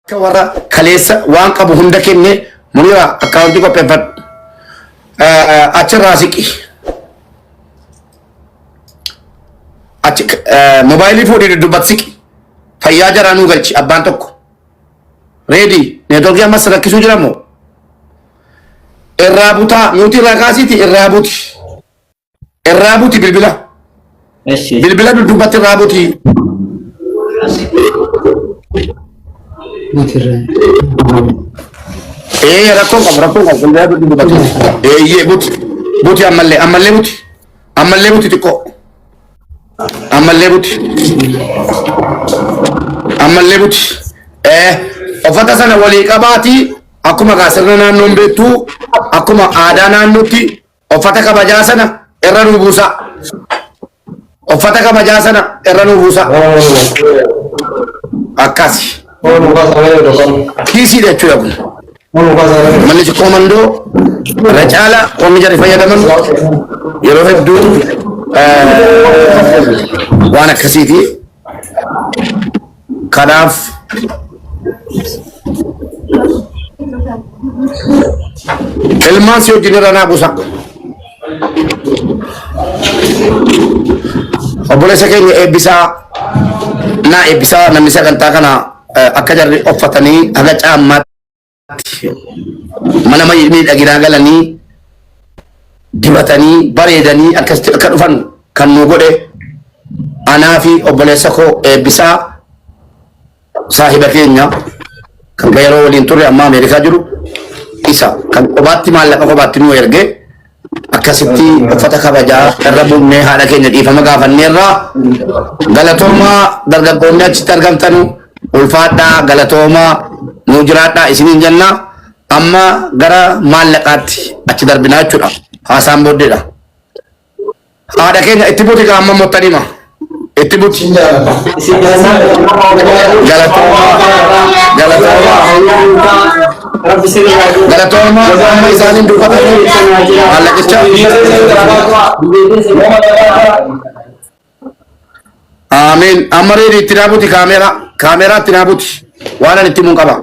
Akka warra kaleessa waan qabu hunda kenne Muniira akkaawuntii qopheeffadhu. Achirraa siqi. Achi moobaayilii fuudhii duddubbatti siqi. Fayyaa jaraa nuu galchi abbaan tokko. Reedii neetworkii ammas rakkisuu jira moo? Irraa butaa miutii irraa kaasiiti irraa buti. Irraa buti bilbila. Eshi. Bilbila duddubbatti irraa buti. Ee rakkoon qabu rakkoon qabu bilbila duddubbatti. Eeyyee buti. Buti ammallee ammallee buti. Ammallee buti xiqqoo. Ammallee buti. Ammallee buti. Ee uffata sana walii qabaatii akkuma kaa sirna naannoon beektuu akkuma aadaa naannootti Uffata kabajaa sana irra nuu buusaa. Uffata kabajaa sana irra nuu buusaa. Akkasi. Kiisiidha jechuudha kun. Manni xiqqoo mandoo irra caala wanni jarri fayyadaman yeroo hedduu waan akkasiiti. Kanaaf ilmaan si wajjin irra naa buusa. Obboleessa keenya eebbisaa naa eebbisaa namni sagantaa kana akka jarri uffatanii haga caammaatti mana miidhaginaa galanii dibatanii bareedanii akkasitti akka dhufan kan nu godhe anaa fi obboleessa koo eebbisaa saahiba keenya kan yeroo waliin turre amma Ameerikaa jiru isa kan kophaatti maallaqa kophaatti nu erge akkasitti uffata kabajaa irra buufnee haadha keenya dhiifama gaafanneerra. Galatoomaa dargaggoonni achitti argamtanu ulfaadhaa galatoomaa nuu jiraadhaa isiniin jenna. Amma gara maallaqaatti achi darbinaa jechuudha. Haasaan booddeedha. Haadha keenya itti buti gaa amma mottan hima. Itti buti. Galatoomaa. Galatoomaa. Galatoomaa amma isaaniin duufatanii maallaqicha. Aamiin. Amma reedi itti naa buti kaameeraa. Kaameeraa itti naa buti. Waan ani itti himuun qaba.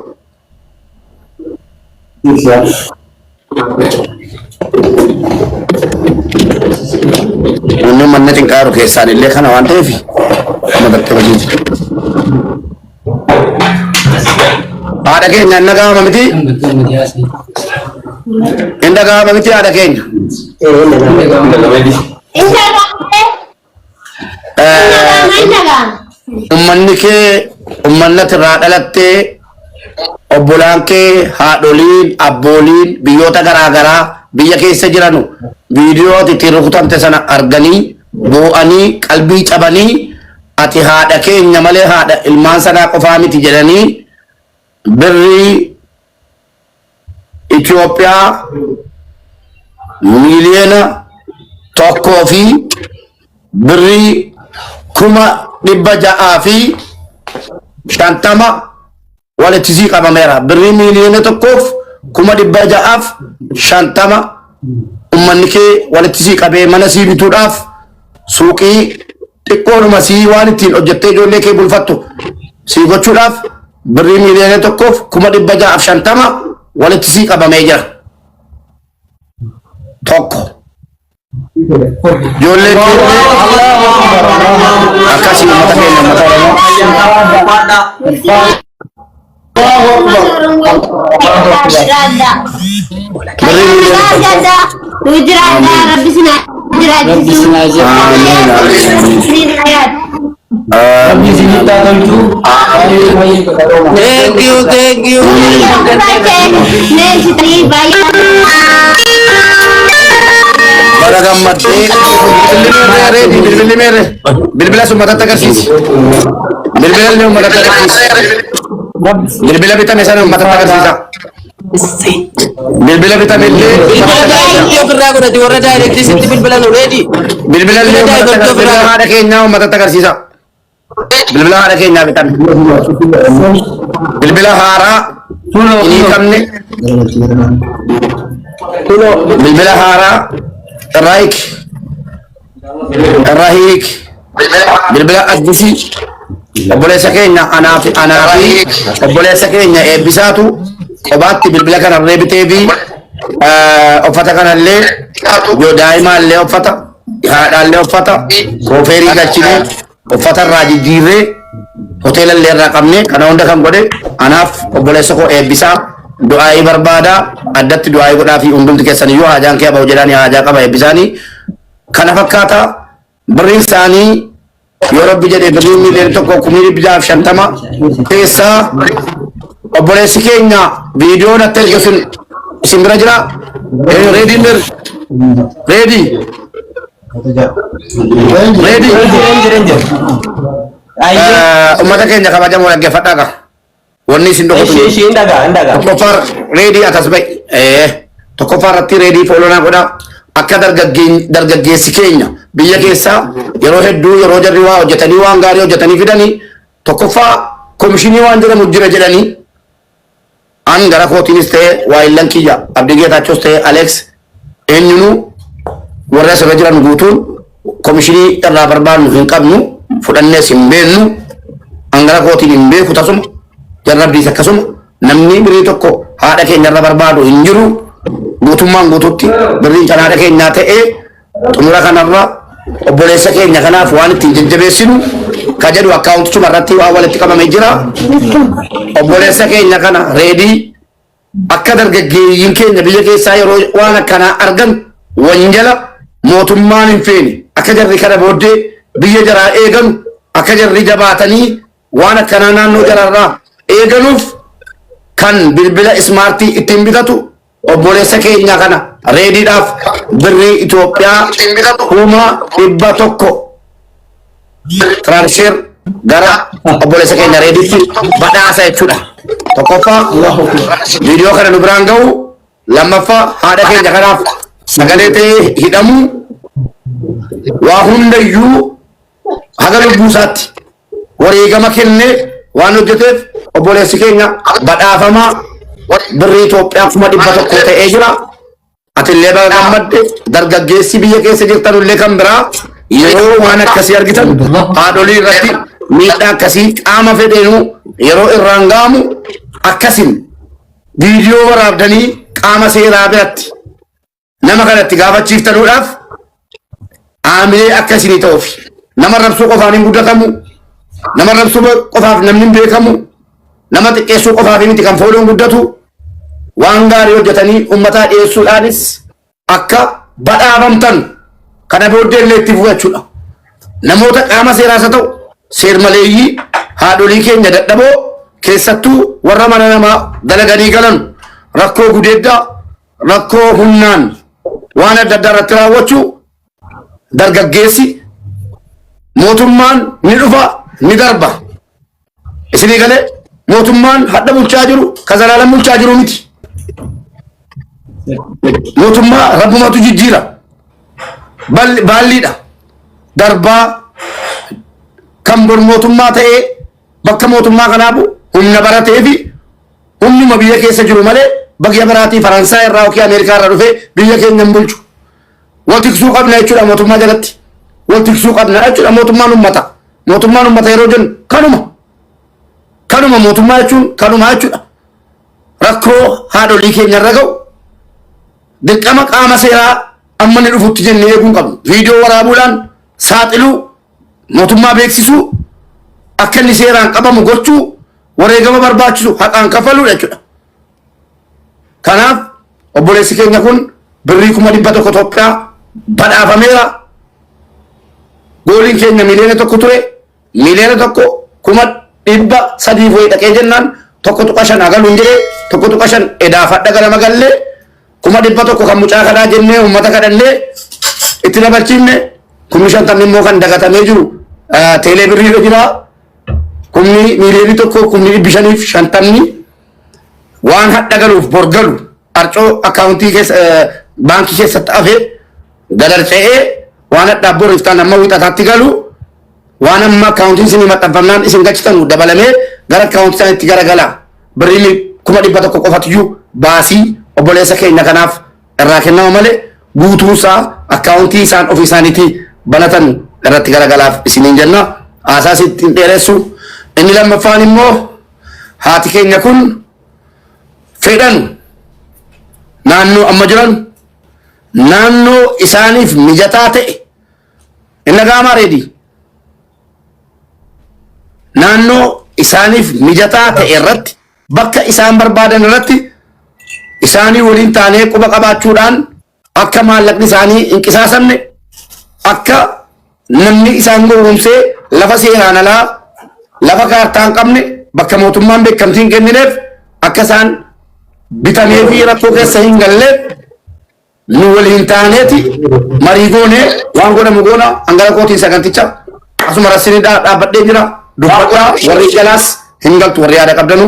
Namni manna cinqaaru keessaan illee kana waan ta'eef amma gartee hojii jira. Haadha keenya hin dhaga'ama miti? Hin dhaga'ama miti haadha keenya? Ummanni kee ummanni ati irraa dhalattee obbolaan kee haadholiin abbooliin biyyoota garaa garaa biyya keessa jiranu viidiyoo ati ittiin rukutamte sana arganii boo'anii qalbii cabanii ati haadha keenya malee haadha ilmaan sanaa qofaa miti jedhanii birrii Itoophiyaa 1,000,000 fi birrii 650,000 walitti sii qabameera. Birrii 1,650,000 ummanni kee walitti sii qabee mana sii bituudhaaf suuqii xiqqoodhuma sii waan ittiin hojjettee ijoollee kee bulfattu sii gochuudhaaf birrii 1,650,000 walitti sii qabamee jira. Tokko. Ijoollee kee akkasii uummata keenya uummata Oromoo. Birrii miiliyoona tokko. Thank you, thank you. Bara gammaddee bilbilli meerree reedi bilbilli meerree bilbila sun uummatatti agarsiisi. Bilbila illee uummatatti agarsiisi. Bilbila bitame sana uummatatti agarsiisa. Bilbila bitame illee Bilbila uummatatti agarsiisa. daayirektii ofirraa godhati warra daayirektii sitti bilbilan reedi. Bilbila illee Bilbila uummatatti daayirektii agarsiisa. Bilbila ofirraa haadha keenyaa uummatatti agarsiisa. Bilbila haadha keenyaa bitame. Bilbila haaraa hin hiikamne. Bilbila haaraa irraa hiiki. Irraa hiiki. Bilbila addisii. Obboleessa keenya anaa fi anaa fi obboleessa keenya eebbisaatu kophaatti bilbila kanarree bitee fi uffata kanallee yoo daa'imaallee uffata haadhaallee uffata koofeerii galchinee uffata irraa jijjiirree hoteelallee irraa qabnee kana hunda kan godhe anaaf obboleessa koo eebbisaa du'aayii barbaada addatti du'aayii godhaa fi hundumti keessan iyyuu haajaan kee abahu jedhaanii haajaa qaba eebbisaanii kana fakkaata birriin isaanii yoo rabbi jedhe birriin 1,650,000 keessaa obboleessi keenya viidiyoo natti erge sun isin bira jira reedii mir reedii reedii ummata keenya kabajamoo dhaggeeffadhaa qaba wanni isin dhokotu Ishii ishii hin dhagaa hin dhagaa. Tokkoffaa reedii atas ba'i. Tokkoffaa irratti reedii foolonaa godhaa. Akka dargaggeessi keenya biyya keessaa yeroo hedduu yeroo jarri waa hojjetanii waan gaarii hojjetanii fidanii tokkoffaa komishinii waan jedhamu jira jedhanii an gara kootiinis ta'e waayillan kiyya Abdii Geetaachoos ta'e Alex eenyunuu warra asirra jiran guutuun komishinii irraa barbaannu hin qabnu fudhannees hin beennu an gara kootiin hin beeku tasuma jarra abdiis akkasuma namni birrii tokko haadha keenya irra barbaadu hin jiru guutummaan guututti birriin kan haadha keenyaa ta'ee xumura kanarra obboleessa keenya kanaaf waan ittiin jajjabeessinu ka jedhu akkaawuntichuma irratti waan walitti qabamee jira obboleessa keenya kana reedii akka dargaggeeyyiin keenya biyya keessaa yeroo waan akkanaa argan wanjala mootummaan hin feene akka jarri kana booddee biyya jaraa eeganu akka jarri jabaatanii waan akkanaa naannoo jaraarraa eeganuuf kan bilbila ismaartii ittiin bitatu obboleessa keenya kana reediidhaaf birrii Itoophiyaa 100,000 transfer gara obboleessa keenya reediitti badhaasa jechuudha. Tokkoffaa viidiyoo kana nu biraan ga'u lammaffaa haadha keenya kanaaf sagalee ta'ee hidhamuu waa hundayyuu haga lubbuu isaatti wareegama kennee waan hojjeteef obboleessi keenya badhaafamaa birrii Itoophiyaa 100,000 ta'ee jira. Atillee baga gammadde dargaggeessi biyya keessa jirtanullee kan biraa yeroo waan akkasii argitan haadholii irratti miidhaa akkasii qaama fedheenuu yeroo irraan ga'amu akkasin viidiyoo waraabdanii qaama seeraa biratti nama kanatti gaafachiiftanuudhaaf aamilee akka isinii ta'uuf nama rabsuu qofaan hin guddatamu nama rabsuu qofaaf namni hin beekamu nama xiqqeessuu qofaaf miti kan fooluun guddatu waan gaarii hojjetanii uummataa dhiyeessuudhaanis akka badhaafamtan kana booddee illee itti fufachuudha. Namoota qaama seeraas haa ta'u seer-maleeyyii haadholii keenya dadhaboo keessattuu warra mana namaa dalaganii galan rakkoo gudeeddaa rakkoo humnaan waan adda addaa irratti raawwachuu dargaggeessi mootummaan ni dhufa ni darba. Isinii galee mootummaan hadha bulchaa jiru ka zalaalam bulchaa jiru miti. Mootummaa rabbumatu jijjiira. Baalliidha. Darbaa kan bor mootummaa ta'ee bakka mootummaa kanaa bu'u humna baratee fi humnuma biyya keessa jiru malee biyya biraatii Faransaay irraa yookiin Ameerikaa irraa dhufee biyya keenya hin bulchu. Wal tiksuu qabna jechuudha mootummaa jalatti. Wal tiksuu qabna jechuudha mootummaan uummata. Mootummaan uummata yeroo jennu kanuma. Kanuma mootummaa jechuun kanuma jechuudha. Rakkoo haadholii keenya irra ga'u dirqama qaama seeraa amma inni dhufutti jennee eeguu hin qabnu. Viidiyoo waraabuudhaan saaxiluu, mootummaa beeksisuu, akka inni seeraan qabamu gochuu, wareegama barbaachisu haqaan kaffaluudha jechuudha. Kanaaf obboleessi keenya kun birrii 100,000 Itoophiyaa badhaafameera. Gooliin keenya 1 miliyoona ture. 1,300,000 wayii dhaqee jennaan 1.5 hagaluun jedhee 1.5 edaafadha galama gallee 100,000 kan mucaa kanaa jennee uummata kadhannee itti dabalchiifne 50,000 immoo kan dagatamee jiru teelee birriirra jira. 1,550,000 waan hadha galuuf bor galu arcoo akkaawuntii keessa baankii keessatti hafe gadarca'ee waan hadhaaf bor iftaan amma wixataatti galu waan amma akkaawuntiin isinii maxxanfamnaan isin galchitanu dabalamee gara akkaawuntii isaaniitti garagala birrii 100,000 qofatiyyuu baasii obboleessa keenya kanaaf irraa kennama malee guutuunsaa akkaawuntii isaan ofii isaaniitii banatan irratti garagalaaf isiniin jenna. Haasaa sitti hin dheeressu. Inni lammaffaan immoo haati keenya kun fedhan naannoo amma jiran naannoo isaaniif mijataa ta'e inni dhaga'amaa reedii naannoo isaaniif mijataa ta'e irratti bakka isaan barbaadan irratti isaanii waliin taanee quba qabaachuudhaan akka maallaqni isaanii hin qisaasamne, akka namni isaan gowwoomsee lafa seeraan alaa, lafa kaartaa hin qabne, bakka mootummaan beekamtii hin kennineef akka isaan bitamee fi rakkoo keessa hin galleef nu waliin taaneeti marii goonee waan godhamu goona. Hangara kootiin saganticha asuma rassinii dhaabbadhee jira. Dubbadhaa, warri jalaas hin galtu, warri yaada qabdanu.